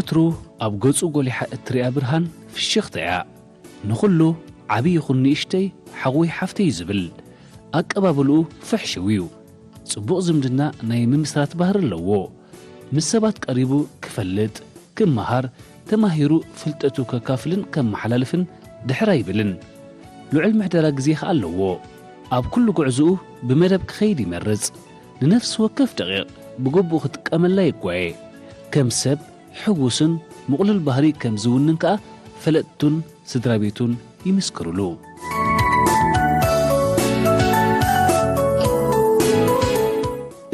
ወትሩ ኣብ ገጹ ጎሊሓ እትርኣ ብርሃን ፍሽኽታ እያ። ንኹሉ ዓቢ ይኹን ንእሽተይ ሓወይ ሓፍተይ እዩ ዝብል። ኣቀባብልኡ ፍሕሽው እዩ። ጽቡቕ ዝምድና ናይ ምምስራት ባህሪ ኣለዎ። ምስ ሰባት ቀሪቡ ክፈልጥ፣ ክመሃር፣ ተማሂሩ ፍልጠቱ ከካፍልን ከመሓላልፍን ድሕር ኣይብልን። ልዑል ምሕደራ ግዜ ከኣ ኣለዎ። ኣብ ኩሉ ጉዕዞኡ ብመደብ ክኸይድ ይመርጽ። ንነፍሲ ወከፍ ደቂቕ ብግቡእ ክጥቀመላ ይጓየ። ከም ሰብ ሕጉስን ምቕሉል ባህሪ ከም ዝውንን ከኣ ፈለጥቱን ስድራ ቤቱን ይምስክርሉ።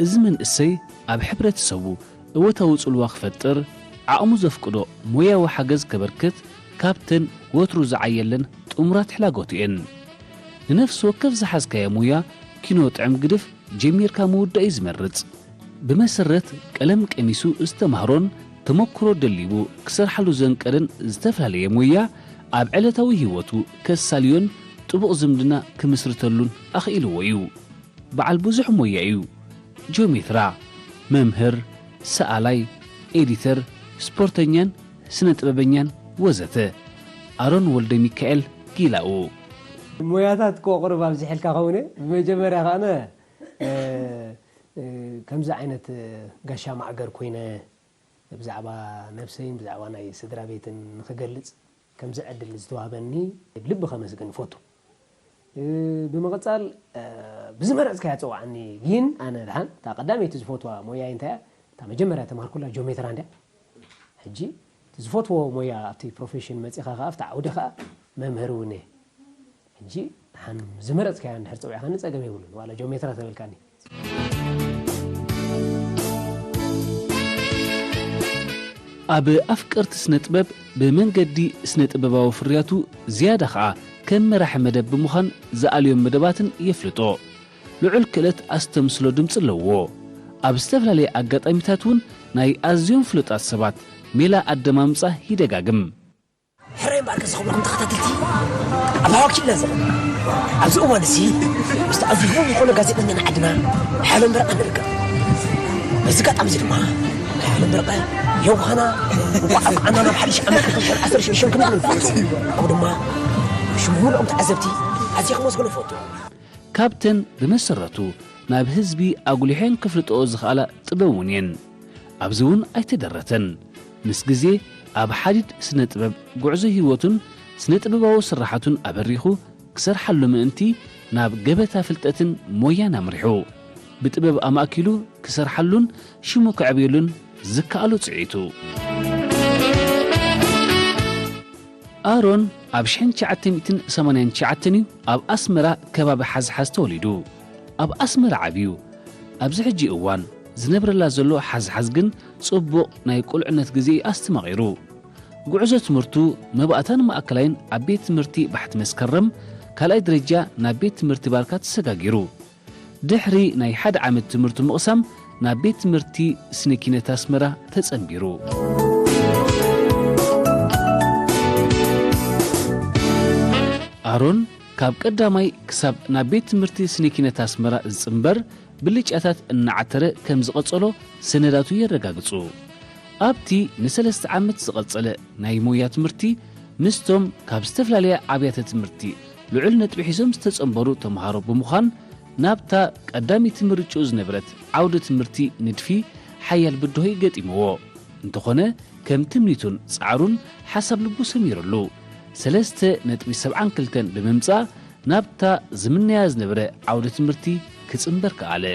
እዚ መንእሰይ ኣብ ሕብረተሰቡ እወታዊ ጽልዋ ክፈጥር፣ ዓቕሙ ዘፍቅዶ ሞያዊ ሓገዝ ከበርክት ካብተን ወትሩ ዝዓየለን ጥሙራት ሕላጎቱ እየን። ንነፍሲ ወከፍ ዝሓዝካዮ ሞያ ኪኖ ጥዕም ግድፍ ጀሚርካ ምውዳእ እዩ ዝመርጽ። ብመሰረት ቀለም ቀሚሱ ዝተማህሮን ተመክሮ ደሊቡ ክሰርሓሉ ዘንቀደን ዝተፈላለየ ሞያ ኣብ ዕለታዊ ህይወቱ ከሳልዮን ጥቡቕ ዝምድና ክምስርተሉን ኣኽኢልዎ እዩ። በዓል ብዙሕ ሞያ እዩ። ጂኦሜትራ፣ መምህር፣ ሰኣላይ፣ ኤዲተር፣ ስፖርተኛን ስነ ጥበበኛን ወዘተ። ኣሮን ወልደ ሚካኤል ጊላኡ። ሞያታት እኮ ቁሩብ ኣብዚሐልካ ከውነ ብመጀመርያ ከኣነ እ፣ እ፣ ከምዚ ዓይነት እ፣ ጋሻ ማዕገር ኮይነ ብዛዕባ ነብሰይን ብዛዕባ ናይ ስድራ ቤትን ንክገልጽ ከምዚ ዕድል ዝተዋህበኒ ብልቢ ከመስግን እፈቱ። እ፣ ብምቕጻል እ፣ ብዝመረጽካያ ጸውዓኒ። ግን ኣነ ድሓን እታ ቀዳመይቲ ዝፈትዋ ሞያይ እንታይ እያ? እታ መጀመርያ ተማሃርኩላ ጆሜትራ እንድያ። ሕጂ እቲ ዝፈትዎ ሞያ ኣብቲ ፕሮፌሽን መጺኻ ከኣ ኣብቲ ዓውዲ ከኣ መምህር እውን እየ። ሕጂ ንሓን ዝመረጽካዮ እንድሕር ጸዊዕካኒ ጸገም የብሉን፣ ዋላ ጆሜትራ ተበልካኒ። ኣብ ኣፍቀርቲ ስነ ጥበብ ብመንገዲ ስነ ጥበባዊ ፍርያቱ ዝያዳ ኸኣ ከም መራሒ መደብ ብምዃን ዝኣልዮም መደባትን የፍልጦ። ልዑል ክእለት ኣስተምስሎ ድምጺ ኣለዎ። ኣብ ዝተፈላለየ ኣጋጣሚታት እውን ናይ ኣዝዮም ፍሉጣት ሰባት ሜላ ኣደማምጻ ይደጋግም። ሕራይ እምበኣርከ ዝኸበርኩም ተኸታተልቲ፣ ኣብ ሃዋኪላ ዘበን ኣብዚ እዋን እዚ ምስቲ ኣዝዩ ህቡብ ዝኾነ ጋዜጠኛና ዓድና ሓየሎም በረቐ ንርከብ። በዚ ኣጋጣሚ እዚ ድማ ናይ ሓየሎም በረቐ የውሃና እንቋዕ ኣብቅዓና ናብ ሓድሽ ዓመት ክልተ ሽሕን ዓሰርተ ሽዱሽተን ክንብል ንፈቱ። ከምኡ ድማ ብሽም ምሉኦም ተዓዘብቲ ኣዝየ ክመስግኖ እፈቱ። ካብተን ብመሰረቱ ናብ ህዝቢ ኣጉሊሐን ክፍልጥኦ ዝኽኣላ ጥበብ እውን እየን። ኣብዚ እውን ኣይተደረተን። ምስ ግዜ ኣብ ሓዲድ ስነ ጥበብ ጉዕዞ ህይወቱን ስነ ጥበባዊ ስርሓቱን ኣበሪኹ ክሰርሓሉ ምእንቲ ናብ ገበታ ፍልጠትን ሞያን ኣምሪሑ። ብጥበብ ኣማእኪሉ ክሰርሓሉን ሽሙ ከዕብየሉን ዝከኣሎ ጽዒቱ። ኣሮን ኣብ ሽሕን ትሽዓተ ሚእትን ሰማንያን ትሽዓተን እዩ ኣብ ኣስመራ ከባቢ ሓዝሓዝ ተወሊዱ። ኣብ ኣስመራ ዓብዩ። ኣብዚ ሕጂ እዋን ዝነብረላ ዘሎ ሓዝሓዝ ግን ጽቡቕ ናይ ቁልዕነት ግዜ ኣስተማቒሩ። ጉዕዞ ትምህርቱ መባእታን ማእከላይን ኣብ ቤት ትምህርቲ ባሕቲ መስከረም ካልኣይ ደረጃ ናብ ቤት ትምህርቲ ባርካ ተሰጋጊሩ። ድሕሪ ናይ ሓደ ዓመት ትምህርቱ ምቕሳም ናብ ቤት ትምህርቲ ስነ ኪነት ኣስመራ ተጸንቢሩ። ኣሮን ካብ ቀዳማይ ክሳብ ናብ ቤት ትምህርቲ ስነ ኪነት ኣስመራ ዝጽንበር ብልጫታት እናዓተረ ከም ዝቐጸሎ ሰነዳቱ የረጋግጹ። ኣብቲ ንሰለስተ ዓመት ዝቐጸለ ናይ ሞያ ትምህርቲ ምስቶም ካብ ዝተፈላለያ ኣብያተ ትምህርቲ ልዑል ነጥቢ ሒዞም ዝተጸንበሩ ተምሃሮ ብምዃን ናብታ ቀዳመይቲ ምርጭኡ ዝነበረት ዓውደ ትምህርቲ ንድፊ ሓያል ብድሆ ገጢምዎ። እንተኾነ ከም ትምኒቱን ጻዕሩን ሓሳብ ልቡ ሰሚሩሉ ሰለስተ ነጥቢ ሰብዓን ክልተን ብምምጻእ ናብታ ዝምነያ ዝነበረ ዓውደ ትምህርቲ ክጽንበር ከኣለ።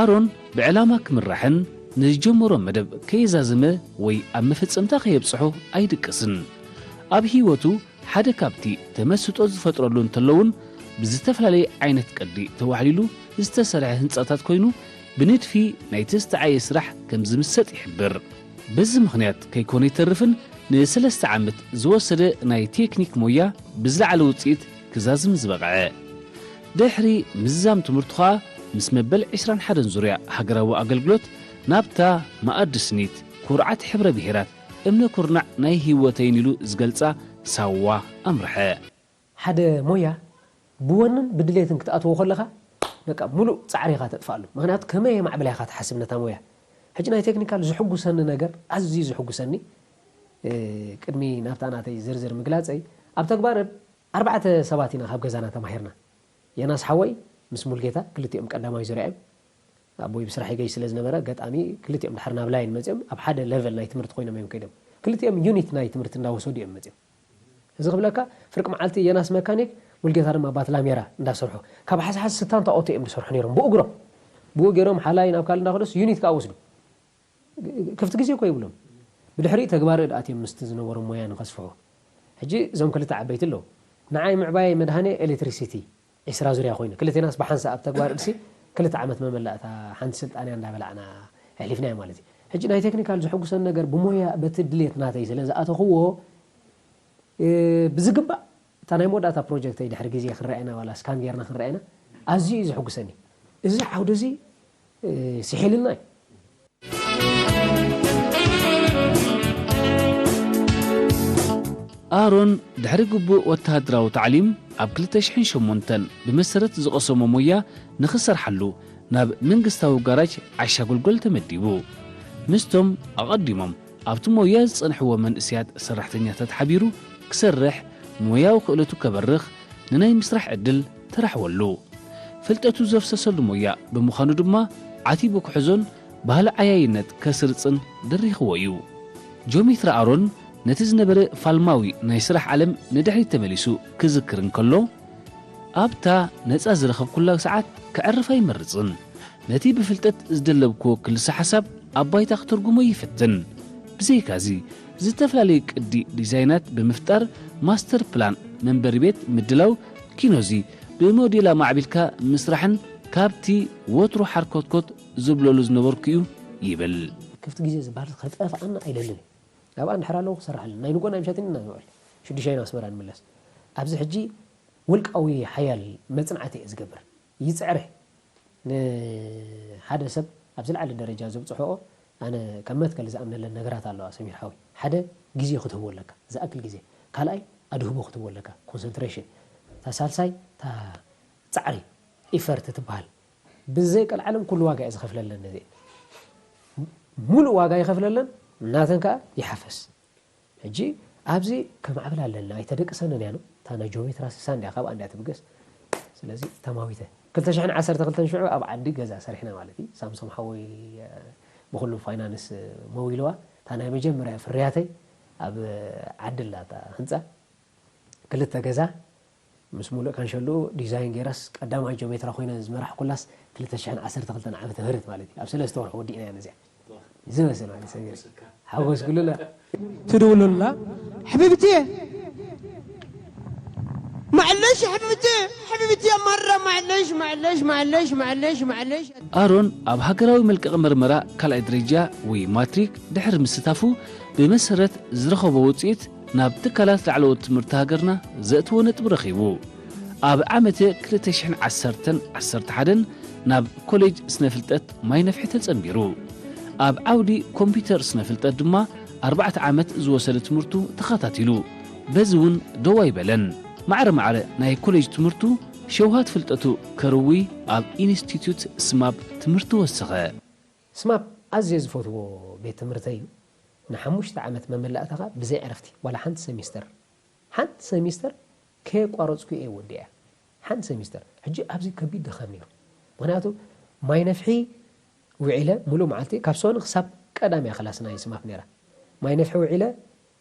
ኣሮን ብዕላማ ክምራሕን ንዝጀመሮ መደብ ከየዛዘመ ወይ ኣብ መፈጸምታ ከየብጽሖ ኣይድቅስን። ኣብ ህይወቱ ሓደ ካብቲ ተመስጦ ዝፈጥረሉ እንተሎ እውን ብዝተፈላለየ ዓይነት ቅዲ ተዋሕሊሉ ዝተሰርሐ ህንጻታት ኮይኑ ብንድፊ ናይቲ ዝተዓየ ስራሕ ከም ዝምሰጥ ይሕብር። በዚ ምኽንያት ከይኮነ ይተርፍን ንሰለስተ ዓመት ዝወሰደ ናይ ቴክኒክ ሞያ ብዝለዓለ ውጽኢት ክዛዝም ዝበቕዐ። ድሕሪ ምዝዛም ትምህርቱ ኸኣ ምስ መበል ዕስራን ሓደን ዙርያ ሃገራዊ ኣገልግሎት ናብታ መኣዲ ስኒት ኩርዓት ሕብረ ብሄራት እምነ ኩርናዕ ናይ ህይወተይን ኢሉ ዝገልጻ ሳዋ ኣምርሐ። ሓደ ሞያ ብወንን ብድሌትን ክትኣትዎ ከለኻ በቃ ሙሉእ ጻዕሪ ኢኻ ተጥፍኣሉ። ምኽንያቱ ከመይ እየ ማዕብላ ኢኻ ትሓስብ ነታ ሞያ። ሕጂ ናይ ቴክኒካል ዝሕጉሰኒ ነገር ኣዝዩ ዝሕጉሰኒ ቅድሚ ናብታ ናተይ ዝርዝር ምግላፀይ፣ ኣብ ተግባር ኣርባዕተ ሰባት ኢና ካብ ገዛና ተማሂርና። የናስ ሓወይ ምስ ሙልጌታ፣ ክልቲኦም ቀዳማይ ዙርያ እዮም። ኣቦይ ብስራሕ ይገይ ስለ ዝነበረ፣ ገጣሚ ክልቲኦም ድሓር ናብ ላይን መፂኦም ኣብ ሓደ ሌቨል ናይ ትምህርቲ ኮይኖም እዮም ከይዶም። ክልቲኦም ዩኒት ናይ ትምህርቲ እንዳወሰዱ እዮም መፂኦም። እዚ ክብለካ፣ ፍርቂ መዓልቲ የናስ መካኒክ፣ ሙልጌታ ድማ ባትላሜራ እንዳሰርሑ፣ ካብ ሓስሓስ ስታንታ ኦቶ እዮም ዝሰርሑ ነይሮም ብእግሮም። ብኡ ገይሮም ሓላይ ናብ ካልእ እንዳኸደሱ ዩኒት ከዓ ወስዱ። ክፍቲ ግዜ እኮ ይብሎም። ብድሕሪ ተግባር እድኣት እዮም ምስቲ ዝነበሮም ሞያ ንኸስፍሑ። ሕጂ እዞም ክልተ ዓበይቲ ኣለዉ። ንዓይ ምዕባይ መድሃኔ ኤሌክትሪሲቲ ዒስራ ዙርያ ኮይኑ፣ ክልቴናስ ብሓንሳእ ኣብ ተግባር እድሲ ክልተ ዓመት መመላእታ ሓንቲ ስልጣንያ እንዳበላዕና ኣሕሊፍናዮ ማለት እዩ። ሕጂ ናይ ቴክኒካል ዝሕጉሰን ነገር ብሞያ በቲ ድሌት ናተይ ስለ ዝኣተኽዎ፣ እ፣ ብዝግባእ እታ ናይ መወዳእታ ፕሮጀክተይ ድሕሪ ግዜ ክንረኣየና ዋላ ስካን ጌርና ክንረኣየና ኣዝዩ እዩ ዝሕጉሰኒ። እዚ ዓውዲ እዚ፣ እ፣ ስሒልና እዩ። ኣሮን ድሕሪ ግቡእ ወተሃደራዊ ታዕሊም ኣብ ክልተ ሽሕን ሸሞንተን ብመሰረት ዝቐሰሞ ሞያ ንኽሰርሓሉ ናብ መንግስታዊ ጋራጅ ዓሻ ጎልጎል ተመዲቡ። ምስቶም ኣቐዲሞም ኣብቲ ሞያ ዝጸንሕዎ መንእሰያት ሰራሕተኛታት ሓቢሩ ክሰርሕ፣ ሞያዊ ክእለቱ ከበርኽ፣ ንናይ ምስራሕ ዕድል ተራሕወሉ። ፍልጠቱ ዘፍሰሰሉ ሞያ ብምዃኑ ድማ ዓቲቡ ክሕዞን ባህሊ ዓያይነት ከስርጽን ደሪኽዎ እዩ። ጆሚትራ ኣሮን ነቲ ዝነበረ ፋልማዊ ናይ ስራሕ ዓለም ንድሕሪት ተመሊሱ ክዝክር እንከሎ፣ ኣብታ ነጻ ዝረኸብኩላ ሰዓት ከዕርፍ ኣይመርጽን። ነቲ ብፍልጠት ዝደለብክዎ ክልሰ ሓሳብ ኣብ ባይታ ክተርጉሞ ይፍትን። ብዘይካዚ፣ ዝተፈላለዩ ቅዲ ዲዛይናት ብምፍጣር ማስተር ፕላን መንበሪ ቤት ምድላው፣ ኪኖዚ ብሞዴል ኣማዕቢልካ ምስራሕን ካብቲ ወትሩ ሓርኮትኮት ዝብለሉ ዝነበርኩ እዩ ይብል። ክፍቲ ግዜ ዝበሃል ከጠፍኣና ኣይደልን እዩ። ኣብኣ እንድሕር ኣለኹ ክሰርሕ ኣለኒ። ናይ ንጎ ናይ ምሸትን ኢና ንውዕል። ሽዱሽተ ኢና ኣስመራ ንምለስ። ኣብዚ ሕጂ ውልቃዊ ሓያል መጽናዕቲ እየ ዝገብር። ይጽዕረ። ንሓደ ሰብ ኣብ ዝለዓለ ደረጃ ዘብጽሖኦ፣ ኣነ ከም መትከል ዝኣምነለን ነገራት ኣለዋ ሰሚር ሓወይ። ሓደ፣ ግዜ ክትህቦ ኣለካ፣ ዝኣክል ግዜ። ካልኣይ፣ ኣድህቦ ክትህቦ ኣለካ፣ ኮንሰንትሬሽን። እታ ሳልሳይ፣ እታ ጻዕሪ፣ ኢፈርት ትበሃል። ብዘይ ቀልዓለም ኩሉ ዋጋ እየ ዝኸፍለለን ነዚአን። ሙሉእ ዋጋ ይኸፍለለን፣ ናተን ከኣ ይሓፈስ። ሕጂ ኣብዚ ከማዕብል ኣለና፣ ኣይተደቅሰንን እያ። እታ ናይ ጆሜትራ ስሳ እንድያ፣ ካብኣ እንድያ ትብገስ። ስለዚ ተማዊተ። ክልተ ሽሕን ዓሰርተ ክልተን ሽዑ ኣብ ዓዲ ገዛ ሰሪሕና ማለት እዩ። ሳምሶም ሓወይ፣ እ፣ ብኹሉ ፋይናንስ፣ እ፣ መዊልዋ። እታ ናይ መጀመርያ ፍርያተይ ኣብ ዓዲ ኣላ እታ ህንጻ። ክልተ ገዛ ምስ ሙሉእ ካንሸልኡ ዲዛይን ገይራስ ቀዳማይ ጆሜትራ ኮይነ ዝመራሕኩላስ ክልተ ሽሕን ዓሰርተ ክልተን ዓመተ ምህረት ማለት እዩ። ኣብ ሰለስተ ወርሒ ወዲእናያ ነዚኣ። ዝመስል ማለት ሰብ ገይረ። ሓጎስ ክሉላ። ትድውሉላ፣ "ሕቢብቲ፣ ማዕለሽ ሕቢብቲ፣ ሕቢብቲ ኣማራ ማዕለሽ፣ ማዕለሽ፣ ማዕለሽ፣ ማዕለሽ፣ ማዕለሽ." ኣሮን ኣብ ሃገራዊ መልቀቒ መርመራ ካልኣይ ደረጃ ወይ ማትሪክ ድሕሪ ምስታፉ፣ ብመሰረት ዝረኸቦ ውጽኢት ናብ ትካላት ላዕለዎት ትምህርቲ ሃገርና ዘእትዎ ነጥቢ ረኺቡ። ኣብ ዓመተ ክልተ ሽሕን ዓሰርተን ዓሰርተ ሓደን ናብ ኮሌጅ ስነ ፍልጠት ማይ ነፍሒ ተጸንቢሩ። ኣብ ዓውዲ ኮምፒውተር ስነ ፍልጠት ድማ ኣርባዕተ ዓመት ዝወሰደ ትምህርቱ ተኸታቲሉ። በዚ እውን ደው ኣይበለን። ማዕረ ማዕረ ናይ ኮሌጅ ትምህርቱ ሸውሃት ፍልጠቱ ከርዊ ኣብ ኢንስቲትዩት ስማፕ ትምህርቲ ወሰኸ። ስማፕ ኣዝየ ዝፈትዎ ቤት ትምህርተይ እዩ። ንሓሙሽተ ዓመት መመላእታ ኸኣ ብዘይ ዕረፍቲ፣ ዋላ ሓንቲ ሰሚስተር፣ ሓንቲ ሰሚስተር ከየቋረጽኩ እየ ወዲአ። ሓንቲ ሰሚስተር። ሕጂ ኣብዚ ከቢድ ድኻም ነይሩ። ምኽንያቱ ማይ ነፍሒ ውዒለ፣ ሙሉእ መዓልቲ፣ ካብ ሶኒ ክሳብ ቀዳም እያ ክላስ ናይ ስማፕ ነይራ። ማይ ነፍሒ ውዒለ፣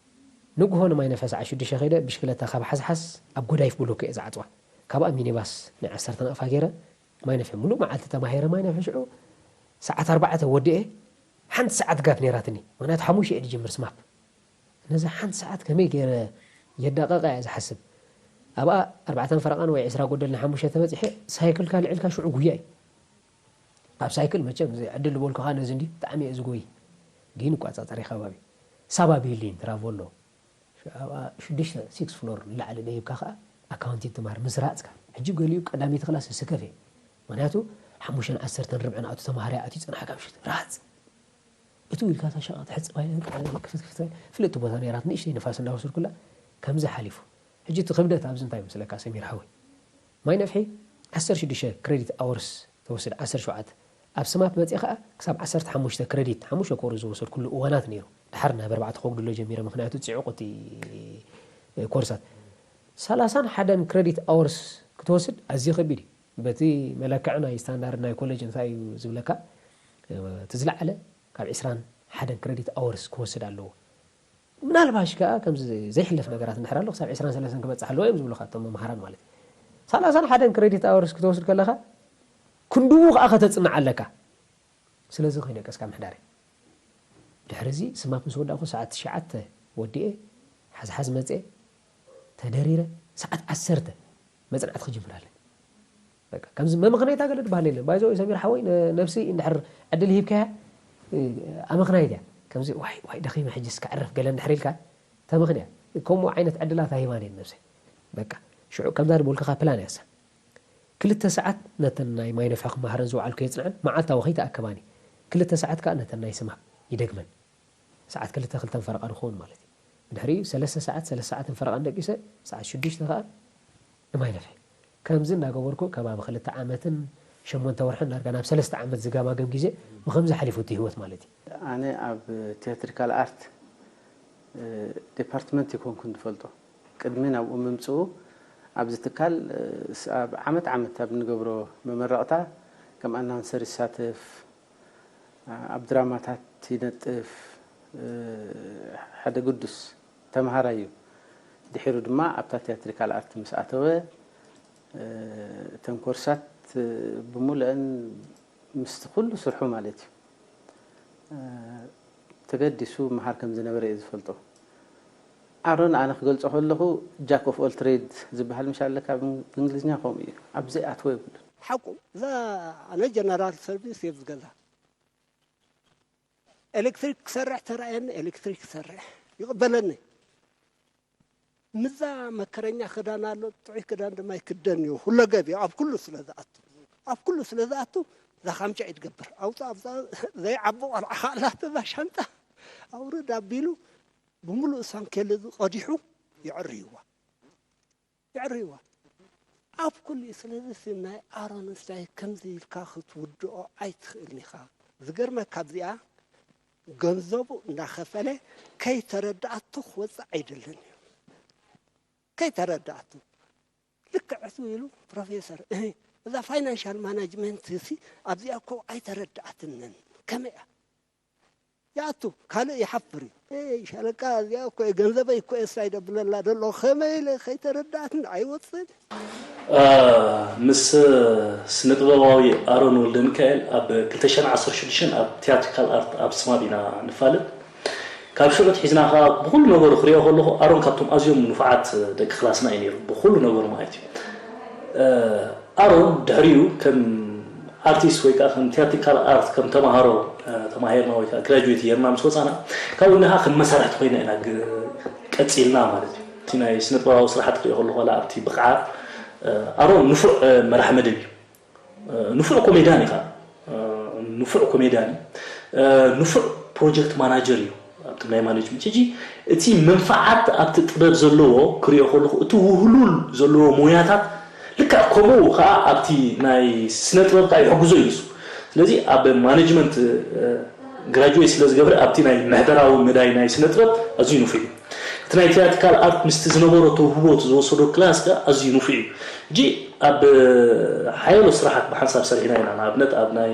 ንግሆ ንማይ ነፍሒ ሰዓት ሽዱሽተ ከይደ፣ ብሽክለታ ካብ ሓስሓስ ኣብ ጎዳይፍ ብሎክ እየ ዝዓጽዋ። ካብኣ ሚኒባስ ናይ ዓሰርተ ናቕፋ ገይረ፣ ማይ ነፍሒ ሙሉእ መዓልቲ ተማሂረ፣ ማይ ነፍሒ ሽዑ ሰዓት ኣርባዕተ ወዲኤ፣ ሓንቲ ሰዓት ጋፕ ነይራትኒ። ምኽንያቱ ሓሙሽተ እየ ዝጅምር ስማፕ። ነዛ ሓንቲ ሰዓት ከመይ ገይረ የዳቐቓ እየ ዝሓስብ። ኣብኣ ኣርባዕተን ፈረቓን ወይ ዕስራ ጎደል ንሓሙሽተ ተበጺሐ፣ ሳይክልካ ልዒልካ ሽዑ ጉያ እዩ። ኣብ ሳይክል መቸም እዚ ዕድል ዝበልኩኻ ነዚ እንዲ ብጣዕሚ እየ ዝጎይ። ግን ይቋጻጸር እዩ ከባቢ። ሳባ ቢልዲንግ ትራቮሎ። ሽ-፣ ኣብኣ ሽዱሽተ፣ ሲክስ ፍሎር ንላዕሊ ደይብካ ኸኣ ኣካውንቲንግ ትማር ምስ ረሃጽካ። ሕጂ ገሊኡ ቀዳመይቲ ክላስ ዝስከፍ እየ። ምኽንያቱ ሓሙሽተን ዓሰርተን ርብዕን ኣቱ ተማሃራይ ኣትዩ ጸናሕካ ምሽት ረሃጽ። እቱ ኢልካ እታ ሸቓ ትሕጽብ ኣይነ፣ ክፍት ክፍት ኣይነ። ፍልጥቲ ቦታ ነይራት ንእሽተይ ንፋስ እንዳወሰድኩላ ከምዚ ሓሊፉ። ሕጂ እቲ ክብደት ኣብዚ እንታይ ይመስለካ ሰሚር ሓወይ? ማይ ነፍሒ ዓሰርተ ሽዱሽተ ክሬዲት ኣወርስ ተወስድ፣ ዓሰርተ ሸውዓተ። ኣብ ስማፕ መጺአ ኸኣ ክሳብ ዓሰርተ ሓሙሽተ ክሬዲት፣ ሓሙሽተ ኮርስ ዝወሰድኩሉ እዋናት ነይሩ። ድሓር ናብ ኣርባዕተ ከውግድሎ ጀሚረ፣ ምኽንያቱ ጽዑቕ እቲ ኮርሳት። ሰላሳን ሓደን ክረዲት ኣወርስ ክትወስድ ኣዝዩ ከቢድ እዩ። በቲ መለክዒ ናይ ስታንዳርድ ናይ ኮሌጅ እንታይ እዩ ዝብለካ? እቲ ዝለዓለ ካብ ዕስራን ሓደን ክረዲት ኣወርስ ክወስድ ኣለዎ። ምናልባሽ ከኣ ከምዚ ዘይሕለፍ ነገራት እንድሕር ኣሎ ክሳብ ዕስራን ሰለስተን ክበጽሕ ኣለዎ እዮም ዝብሉኻ እቶም መምሃራን ማለት እዩ። ሰላሳን ሓደን ክረዲት ኣወርስ ክትወስድ ከለኻ ክንድኡ ከኣ ከተጽንዕ ኣለካ። ስለዚ ከይደቀስካ ምሕዳር እዩ። ድሕሪ እዚ ስማፕ ምስ ወዳእኩ ሰዓት ትሽዓተ ወዲኤ ሓዝሓዝ መጽኤ ተደሪረ ሰዓት ዓሰርተ መጽናዕቲ ክጅምር ኣለኒ። በቃ ከምዚ መምኽነይታ ገለ ዝበሃል የለን። ባይዘ ሰሚር ሓወይ ነ- ነብሲ እንድሕር ዕድል ሂብካያ እ፣ ኣመኽናይት እያ። ከምዚ ዋይ ዋይ ደኺመ ሕጅስ ከዕርፍ ገለ እንድሕር ኢልካ ተመኽንያ። ከምኡ ዓይነት ዕድላት ኣይባን እየን ነብሰይ። በቃ ሽዑ ከምዛ ድበልኩኻ ፕላን እያ እሳ። ክልተ ሰዓት ነተን ናይ ማይ ነፍሒ ክመሃረን ዝወዓልኩ የጽንዐን፣ መዓልታዊ ከይተኣከባኒ። ክልተ ሰዓት ከኣ ነተን ናይ ስማፕ ይደግመን። ሰዓት ክልተ ክልተን ፈረቓ ንኸውን ማለት እዩ። ብድሕሪኡ ሰለስተ ሰዓት ሰለስተ ሰዓትን ፈረቓን ደቂሰ ሰዓት ሽዱሽተ ከኣ ንማይ ነፍሒ። ከምዚ እናገበርኩ ከባቢ ክልተ ዓመትን ሸሞንተ ወርሕን ዳርጋ ናብ ሰለስተ ዓመት ዝገማገም ግዜ ብኸምዚ ሓሊፉ እቲ ህይወት ማለት እዩ። ኣነ ኣብ ቲያትሪካል ኣርት ዲፓርትመንት ይኮንኩን ዝፈልጦ። ቅድሚ ናብኡ ምምፅኡ ኣብዚ ትካል ኣብ ዓመት ዓመት ኣብ ንገብሮ መመረቕታ ከም ኣናውንሰር ይሳተፍ፣ ኣብ ድራማታት ይነጥፍ፣ ሓደ ግዱስ ተምሃራይ እዩ። ድሒሩ ድማ ኣብታ ቲያትሪካል ኣርት ምስ ኣተወ እተን ኮርሳት ብሙሉአን ምስቲ ኩሉ ስርሑ ማለት እዩ ተገዲሱ መሃር ከም ዝነበረ እየ ዝፈልጦ። ኣሮን ኣነ ክገልጾ ከለኹ ጃክ ኦፍ ኦል ትሬድ ዝበሃል ምሽ ኣለካ ብእንግሊዝኛ ከምኡ እዩ። ኣብ ዘይኣትዎ የብሉን። ሓቁ እዛ ኣነ ጀነራል ሰርቪስ እየ ዝገዛ። ኤሌክትሪክ ክሰርሕ ተራእየኒ ኤሌክትሪክ ክሰርሕ ይቕበለኒ። ምዛ መከረኛ ክዳን ኣሎ ጥዑይ ክዳን ድማ ይክደን እዩ ሁለገብ እዩ ኣብ ኩሉ ስለ ዝኣቱ ኣብ ኩሉ ስለ ዝኣቱ እዛ ካምቻ እዩ ትገብር ኣውፃ ኣብፃ ዘይዓቢ ቆልዓ ካላት እዛ ሻንጣ ኣውርድ ኣቢሉ ብምሉእ ሳንኬል እዚ ቀዲሑ የዕርይዋ የዕርይዋ ኣብ ኩሉ እዩ ስለዚ ናይ ኣሮን እንታይ ከምዚ ኢልካ ክትውድኦ ኣይትኽእልን ኢኻ ዝገርመካ ኣብዚኣ ገንዘቡ እንዳኸፈለ ከይተረድኣቶ ክወፅእ ኣይደልን እዩ። ከይተረድኣቶ ልክዕ እሱ ኢሉ ፕሮፌሰር እህ እዛ ፋይናንሻል ማናጅመንት ሲ ኣብዚኣ እኮ ኣይተረድኣትንን ከመይ እያ ይኣቱ ካልእ ይሓፍር እዩ። ሻለቃ እዚኣ እኮ ገንዘበይ እኮ እየ ሳይደ ብለላ ደሎ ከመይ ኢለ ከይተረድኣትን ኣይወፅእን። ምስ ስነጥበባዊ ኣሮን ወልደሚካኤል ኣብ ክልተ ሽሕን ዓሰርተ ሽዱሽተን ኣብ ቲያትሪካል ኣርት ኣብ ስማብ ኢና ንፋለጥ። ካብ ሽዑ ኣትሒዝና ከኣ ብኹሉ ነገሩ ክሪኦ ከለኹ ኣሮን ካብቶም ኣዝዮም ንፉዓት ደቂ ክላስና እዩ ነይሩ ብኹሉ ነገሩ ማለት እዩ። ኣሮን ድሕሪኡ ከም ኣርቲስት ወይ ከዓ ከም ቲያትሪካል ኣርት ከም ተምሃሮ ተማሂርና ወይ ከዓ ግራጁዌት ጌርና ምስ ወፃና ካብኡ እንዲኻ ከም መሳርሕቲ ኮይና ኢና ቀፂልና ማለት እዩ። እቲ ናይ ስነጥበባዊ ስራሓት ክሪኦ ከለኹ ዋላ ኣብቲ ብቕዓት ኣሮን ንፉዕ መራሕ መደብ እዩ። ንፉዕ ኮሜድያን ኢኻ ንፉዕ ኮሜድያን እዩ ንፉዕ ፕሮጀክት ማናጀር እዩ ኣብቲ ናይ ማኔጅመንት ሕጂ እቲ መንፍዓት ኣብቲ ጥበብ ዘለዎ ክሪኦ ከለኹ እቲ ውህሉል ዘለዎ ሞያታት ልክዕ ከምኡ ከዓ ኣብቲ ናይ ስነ ጥበብ ከዓ ይሕግዞ እዩ ንሱ ስለዚ ኣብ ማኔጅመንት ግራጁዌት ስለ ዝገብረ ኣብቲ ናይ ምሕደራዊ መዳይ ናይ ስነ ጥበብ ኣዝዩ ንፉዕ እዩ እቲ ናይ ቲያትሪካል ኣርት ምስቲ ዝነበሮ ተውህቦ እቲ ዝወሰዶ ክላስ ከዓ ኣዝዩ ንፉዕ እዩ ሕጂ ኣብ ሓያሎ ስራሓት ብሓንሳብ ሰሪሕና ኢና ንኣብነት ኣብ ናይ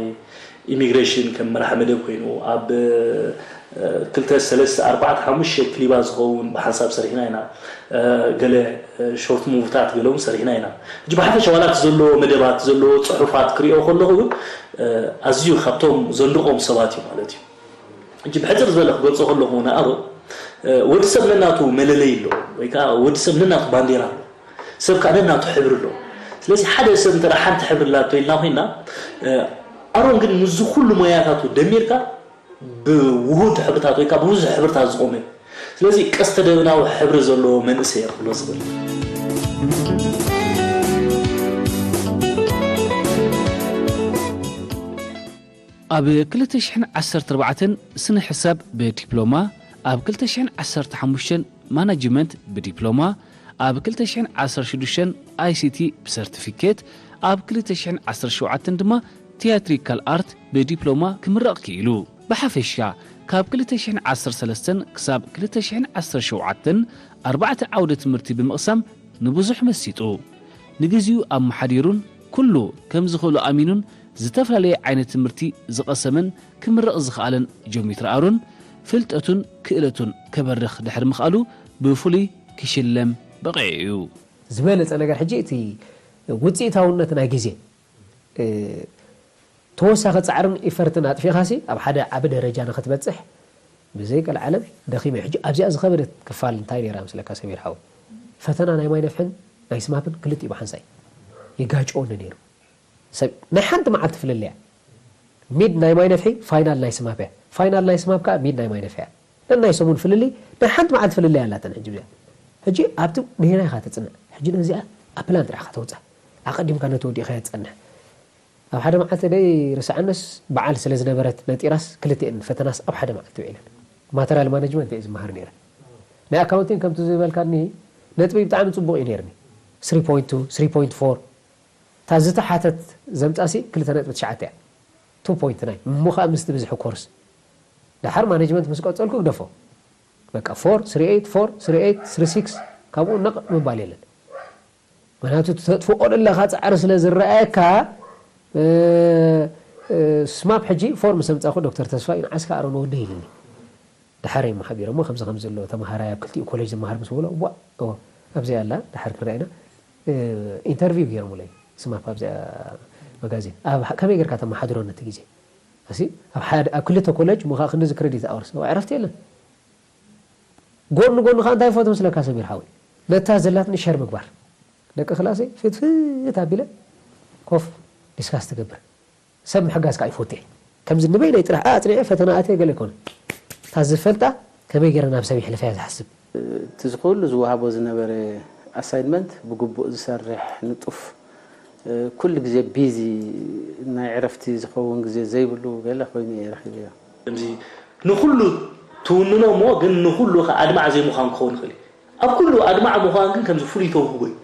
ኢሚግሬሽን ከም መራሒ መደብ ኮይኑ ኣብ ክልተ ሰለስተ ኣርባዕተ ሓሙሽተ ክሊባት ዝኸውን ብሓንሳብ ሰሪሕና ኢና ገለ ሾርት ሙቭታት ገለ እውን ሰሪሕና ኢና ሕጂ ብሓፈሻ ዋላ እቲ ዘለዎ መደባት ዘለዎ ፅሑፋት ክሪኦ ከለኹ እውን ኣዝዩ ካብቶም ዘንድቆም ሰባት እዩ ማለት እዩ ሕጂ ብሕፅር ዝበለ ክገልፆ ከለኹ ንኣሮ ወዲ ሰብ ነናቱ መለለይ ኣሎ ወይ ከዓ ወዲ ሰብ ነናቱ ባንዴራ ኣሎ ሰብ ከዓ ነናቱ ሕብሪ ኣሎ ስለዚ ሓደ ሰብ እንተ ሓንቲ ሕብሪ ላቶ ኢልና ኮይና ኣሮን ግን ምስዚ ኩሉ ሞያታቱ ደሚርካ ብውሁድ ሕብርታት ወይ ከዓ ብብዙሕ ሕብርታት ዝቆመ እዩ ስለዚ ቀስተ ደበናዊ ሕብሪ ዘለዎ መንእሰይ እየ ክብሎ ዝኽእል ኣብ ክልተ ሽሕን ዓሰርተ ኣርባዕተን ስነ ሕሳብ ብዲፕሎማ፣ ኣብ ክልተ ሽሕን ዓሰርተ ሓሙሽተን ማናጅመንት ብዲፕሎማ፣ ኣብ ክልተ ሽሕን ዓሰርተ ሽዱሽተን ኣይሲቲ ብሰርቲፊኬት፣ ኣብ ክልተ ሽሕን ዓሰርተ ሸውዓተን ድማ ቲያትሪካል ኣርት ብዲፕሎማ ክምረቕ ክኢሉ። ብሓፈሻ ካብ ክልተ ሽሕን ዓሰርተ ሰለስተን ክሳብ ክልተ ሽሕን ዓሰርተ ሸውዓተን ኣርባዕተ ዓውደ ትምህርቲ ብምቕሳም ንብዙሕ መሲጡ። ንግዚኡ ኣመሓዲሩን ኩሉ ከም ዝኽእሎ ኣሚኑን ዝተፈላለየ ዓይነት ትምህርቲ ዝቐሰመን ክምረቕ ዝኸኣለን ጆሚትር ኣሮን፣ ፍልጠቱን ክእለቱን ከበርኽ ድሕሪ ምኽኣሉ ብፍሉይ ክሽለም በቒዑ እዩ። ዝበለጸ ነገር ሕጂ እቲ ውጽኢታውነት ናይ ግዜ፣ እ፣ ተወሳኺ ጻዕርን ኢፈርትን ኣጥፊኻሲ ኣብ ሓደ ዓቢ ደረጃ ንኽትበጽሕ ብዘይ ቀልዓለም ደኺመ። ሕጂ ኣብዚኣ ዝኸበደት ክፋል እንታይ ነይራ መስለካ ሰሚር ሓወይ? ፈተና ናይ ማይ ነፍሕን ናይ ስማፕን ክልቲኡ ብሓንሳእ ይጋጭወኒ ነይሩ። ሰብ ናይ ሓንቲ መዓልቲ ፍልልያ። ሚድ ናይ ማይ ነፍሒ ፋይናል ናይ ስማፕ እያ። ፋይናል ናይ ስማፕ ከኣ ሚድ ናይ ማይ ነፍሒ እያ። ነናይ ሰሙን ፍልልይ ናይ ሓንቲ መዓልቲ ፍልልይ ኣላተን ሕጂ እዚኣ። ሕጂ ኣብቲ ነየናይ ኢኻ ተጽንዕ? ሕጂ ነዚኣ ኣብ ፕላን ጥራሕ ኢኻ ተውጽኣ። ኣቐዲምካ ነቲ ወዲእካዮ ትጸንሕ። ኣብ ሓደ መዓልቲ ደይ ርስዓንስ በዓል ስለ ዝነበረት ነጢራስ ክልቲኤን ፈተናስ ኣብ ሓደ መዓልቲ ውዒለን። ማተርያል ማኔጅመንት እየ ዝመሃር ነይረ። ናይ ኣካውንቲንግ ከምቲ ዝበልካኒ ነጥቢ ብጣዕሚ ጽቡቕ እዩ ነይርኒ። ስሪ ፖይንት ቱ፣ ስሪ ፖይንት ፎር። እታ ዝተሓተት ዘምጻሲ ክልተ ነጥቢ ትሽዓተ እያ። ቱ ፖይንት ናይን። እሞ ኸኣ ምስቲ ብዝሒ ኮርስ። ደሓር ማኔጅመንት ምስ ቀጸልኩ ግደፎ። በቃ ፎር፣ ስሪ ኤይት፣ ፎር፣ ስሪ ኤይት፣ ስሪ ሲክስ፣ ካብኡ ነቕ ምባል የለን። ምኽንያቱ ተጥፍኦ ዘለኻ ጻዕሪ ስለ ዝረኣየካ፣ እ፣ እ፣ ስማፕ ሕጂ ፎር ምስ ኣምጻኹ ዶክተር ተስፋይ ንዓስካ ኣሮን ወደይ ኢልኒ። ደሓር እዮም ሓቢሮሞ ከምዚ ከምዚ ዘሎ ተምሃራይ ኣብ ክልቲኡ ኮሌጅ ዝመሃር ምስ በሎ፣ ዋ፣ ኦ፣ ኣብዚኣ ኣላ፣ ደሓር ክንርኣ ኢና። እ፣ ኢንተርቪው ገይሮምለይ ስማፕ ኣብዚኣ መጋዚን። ኣብ ከመይ ጌርካ ተመሓድሮ ነቲ ግዜ? ኣሲ፣ ኣብ ሓደ፣ ኣብ ክልተ ኮሌጅ እሞ ኸኣ ክንድዚ ክረዲት ኣወርስ። እዋ፣ ዕረፍቲ የለን። ጎኒ ጎኒ ኸኣ እንታይ ይፈቱ መስለካ ሰሚር ሓወይ? ነታ ዘላትኒ ሸር ምግባር። ደቂ ክላሰይ ፍትፍት ኣቢለ ኮፍ ዲስካስ ትገብር። ሰብ ምሕጋዝ ከኣ ይፈቱ እየ። ከምዚ ንበይነይ ጥራሕ ኣጽኒዐ ፈተና ኣትየ ገለ ኣይኮነን። እታ ዝፈልጣ ከመይ ገይረ ናብ ሰብ የሕልፈያ ዝሓስብ። እቲ ዝኹሉ ዝወሃቦ ዝነበረ ኣሳይንመንት ብግቡእ ዝሰርሕ፣ ንጡፍ፣ ኩሉ ግዜ ቢዚ፣ ናይ ዕረፍቲ ዝኸውን ግዜ ዘይብሉ ገለ ኮይኑ እየ ረኺበዮ። ከምዚ ንኹሉ ትውንኖ እሞ ግን ንኹሉ ከኣ ኣድማዕ ዘይምዃን ክኸውን ይኽእል እዩ። ኣብ ኩሉ ኣድማዕ ምዃን ግን ከምዚ ፍሉይ ተውህቦ እዩ።